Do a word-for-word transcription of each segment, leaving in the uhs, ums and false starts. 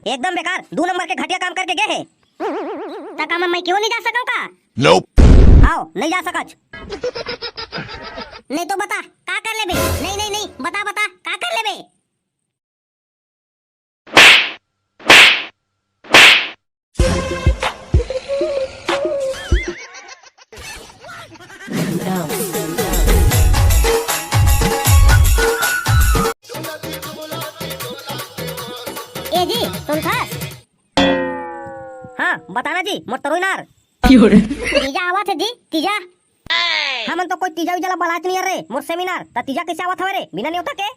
एकदम बेकार, दू नंबर के घटिया काम करके गे हे। त का मैं, मैं क्यों नहीं जा सकूं का? Nope। आओ, नहीं जा सकच। नहीं तो बता, का कर लेबे? नहीं, नहीं, नहीं, बता, बता, का कर लेबे? ए जी, सुनथस? हाँ, बताना जी, मोर तरोई नार। तीजा आवत हे जी, तीजा। हमन तो कोई तीजा उजा ला बलात नहीं रे, मोर सेमिनार, त तीजा कैसे आवत हवे रे, बिना नेवता के?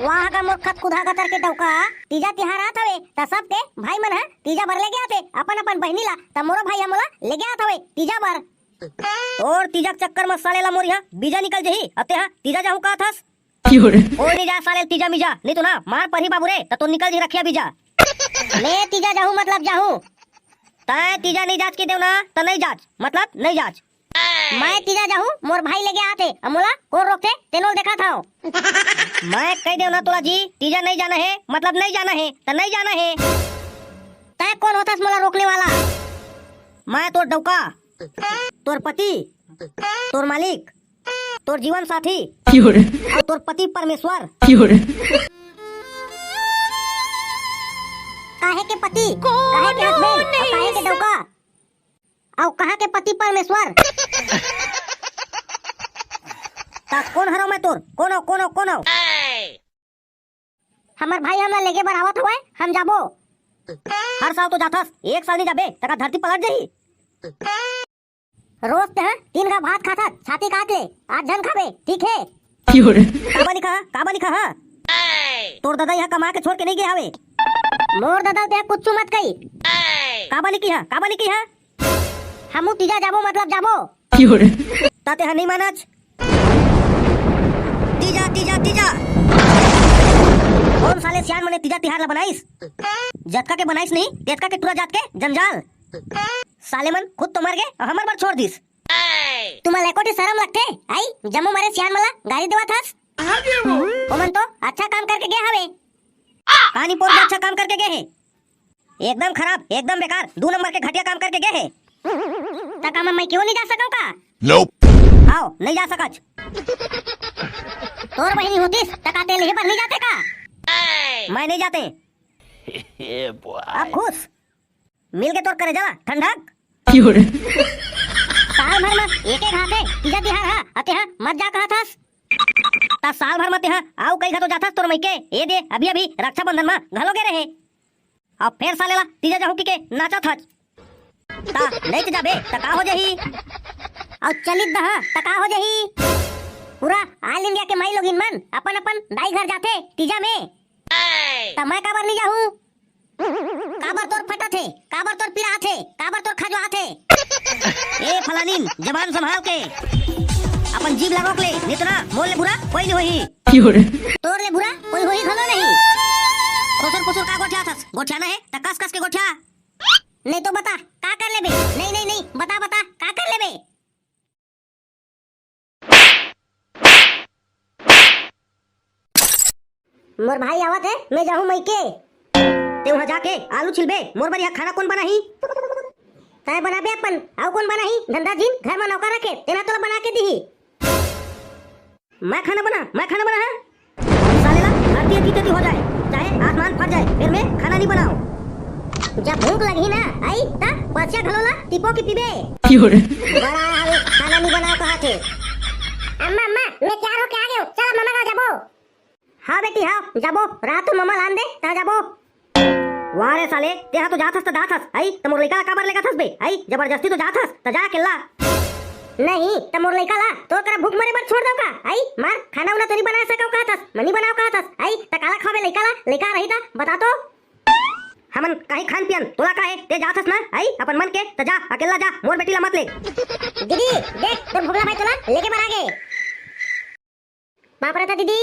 वाह गा मोर खत कुधा गतर के डौका, तीजा तिहार आत हवे, त सबके भाई मन ह तीजा बर लेगे आथे अपन अपन बहिनी ला, त मोरो भाई ह मोला लेगे आत हवे तीजा बर। तोर तीजा के चक्कर म साले ला मोर इहाँ बीजा निकल जही, अते हा तीजा जाहूं का थस? कोई नहीं जा साले तीजा मीजा, नहीं तो ना मार परही बाबू रे, त तो निकल जही रखिया बीजा। मैं तीजा जाहूं मतलब जाहूं। तय तीजा नहीं जाच के देव ना, त नहीं जाच, मतलब नहीं जाच। मैं तीजा जाहूं, मोर भाई लेगे आथे, अब मोला कोन रोकथे, तेनोल देखा था। मैं कह देव ना तोला जी, तीजा नहीं जाना है, मतलब नहीं जाना है, त नहीं जाना है। तय कोन होथस मोला रोकने वाला? मैं तोर डौका, तोर पति, तोर मालिक, तोर जीवन साथी, अउ तोर पति परमेश्वर। काहे के पति, काहे के हस्बैंड, अउ काहे के डौका, अउ कहाँ के पति परमेश्वर? त कोन हरव मैं तोर? कोन हव, कोन हव, कोन हव? हमर भाई हमला लेगे बर आवत हवय, हम जाबो। हर साल तो जाथस, एक साल नहीं जाबे, तका धरती पलट जाही। रोज तेहा तीन घा भात खाथस, छाती काट ले, आज झन खाबे, ठीक हे? काबर नहीं खा, काबर नहीं खा, हाँ? तोर ददा यहाँ कमा के छोड़ के नहीं गे हवे। मोर ददा तेहा कुछ मत कही। काबर नहीं किहा, काबर नहीं किहा? हमू तीजा जाबो, मतलब जाबो। ता तेहा नहीं मानच। तीजा, तीजा, तीजा। कोन साले सियान मने तीजा तिहार ला बनाइस? जतका के बनाइस नहीं, तेतका के टुरा जात के जंजाल। साले मन खुद तो मर गे, अउ हमर बर छोड़ दिस। तुमन ला एको ठे शरम लगथे? आई, जम्मो मरे सियान मन ला गारी देवत हस। ओमन तो अच्छा काम करके गे हवे। कहानी पोर के अच्छा काम करके गे हे। एकदम खराब, एकदम बेकार, दू नंबर के घटिया काम करके गे हे। त का मैं, मैं क्यों नहीं जा सकूं का? Nope। आओ, नहीं जा सकच। तोर बहिनी होतिस, त का तेल ही पर नहीं जाते का? मैं नहीं जाते। अब खुश? मिल के तोर करेजा ठंडक। साल भर में एक एक हाथे तीजा तिहार हा, अते हा मत जा कहत हस। त साल भर में तेहा आऊ कई घा तो जाथस तोर मइके। ए दे, अभी अभी रक्षाबंधन में घलो गे रहे। अब फेर साले ला तीजा जाहू की के नाचत हच। ता नहीं ते जाबे, त का हो जाही? अउ चलित दहा, त का हो जाही? पूरा all India के माई लोगिन मन अपन अपन दाई घर जाथे तीजा में। त मैं काबर नहीं जाहूं? काबर तोर फटत हे? काबर तोर पिरात हे? काबर तोर खजवात हे? ए फलानीन, जबान संभाल के। अपन जीभ ला रोक ले, नहीं तो ना, मोर ले बुरा कोई नहीं होही। तोर ले बुरा कोई होही घलो नहीं। खुसुर फुसुर का गोठियाथस? गोठियाना हे, त कस कस के गोठिया। नहीं तो बता, का कर लेबे? नहीं, नहीं, नहीं, बता, बता, का कर लेबे? मोर भाई आवत हे, मैं जाहूं मइके। ते उहां जाके आलू छिलबे, मोर बर इहां खाना कोन बनाही? तैं बनाबे अपन, अउ कोन बनाही? धंधा जिन, घर म नौकर रखे, तेन ह तोला बना के दिही। मैं खाना बना, मैं खाना बना, हाँ? साले ला धरती अती तती हो जाए, चाहे आसमान फट जाए, फेर मैं खाना नहीं बनाओ। जब भूख लगही ना, आई, त बसिया घलो ला टिपो के पीबे। बड़ा हवे, खाना नहीं बनाओ कहा थे। अम्मा, अम्मा, मैं तैयार होके आ गयो, चल अब ममा का जाबो। हाँ बेटी, हाँ, जाबो, रात तो ममा लान दे, ता जाबो। वाह रे साले, तेहा तो जाथस त जाथस, आई, त मोर लइका ला काबर लेगथस बे, आई, जबरदस्ती तो जाथस, त जा अकेल्ला। नहीं, त मोर लइका ला तोर करा भूख मरे बर छोड़ दव का, आई, मार, खाना उना तो नहीं बना सकव कहथस, मनी बनाव कहथस, आई, त काला खाबे लइका ला, लइका रही त बता तो। हमन काहे खान पियन, तोला काहे, ते जाथस ना, आई, अपन मन के, त जा, अकेल्ला जा, मोर बेटी ला मत ले। दीदी, देख, तोर भोगला भाई तोला लेके बर आ गे। पाँव परत हंव दीदी।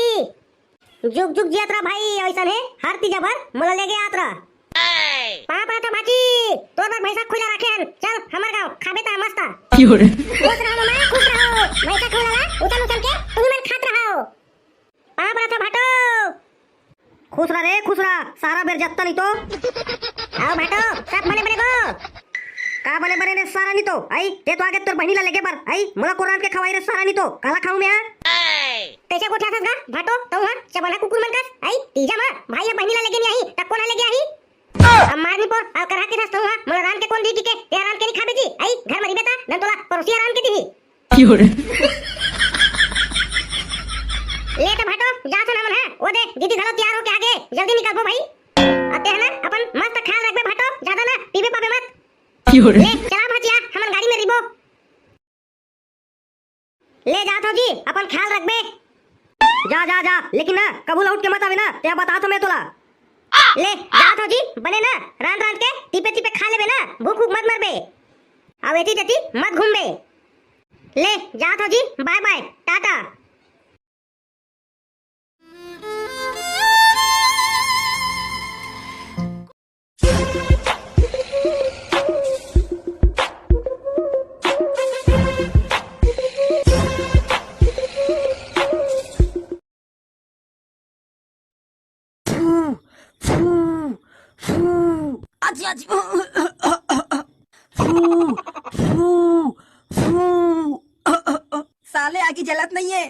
जुग जुग जियत रह भाई, अइसन हे हर तीजा बर मोला लेगे आत रह। पाँव परत हंव भाजी, तोर बर भैंसा खुइला राखे हन, चल हमर गाँव खाबे ता मस्त। खुश रहो ममा, खुश रहो, भैंसा खुइला ला उछल उछल के तुही मन खात रहो। पाँव परत हंव भाटो। खुश रह रे, खुश रह, सारा बेर जत्ता नहीं तो। आओ भाटो, सब बने बने गो। का बने बने रे सारा नहीं तो, आई? ते तो आगे तोर बहिनी ला लेगे बर, आई? मोला कोन रांध के खवाई रे सारा नहीं तो, काला खाऊं मैं, हाँ? कैसे गोठियाथस गा भाटो, तहूं हा चबना कुकुर मन कस, आई? तीजा मा भाई हा बहिनी ला लेगे नहीं आई, त कोन हा लेगे आही? अब मार नहीं पोर, अउ करहा के धस तहूं हा, मोला रांध के कोन दी के, ते रांध के नहीं खाबे जी, आई? घर मा रहिबे ता, नन तोला परोसिया रांध के दीही। ले त भाटो, जाथन हमन, हाँ? ओ दे, दीदी घलो तैयार होके आगे, जल्दी निकलबो भाई। अते है ना, अपन मस्त ख्याल रखबे भाटो, ज्यादा ना पीबे पाबे मत। ले, चला भचिया, हमन गाड़ी में रहिबो। ले जात हो जी, अपन ख्याल रखबे। जा, जा, जा, लेकिन ना, कभू लौट के मत आवे ना, ते बतात हो मैं तोला। ले, जात हो जी, बने ना, रांध रांध के, तीपे तीपे खा लेबे ना, भूख भूख मत मरबे। अब एती तेती मत घूमबे। ले, जात हो जी, बाय बाय, टाटा। फू, फू, फू। आजी, आजी। फू, फू, फू। साले, आगी जलत नहीं है।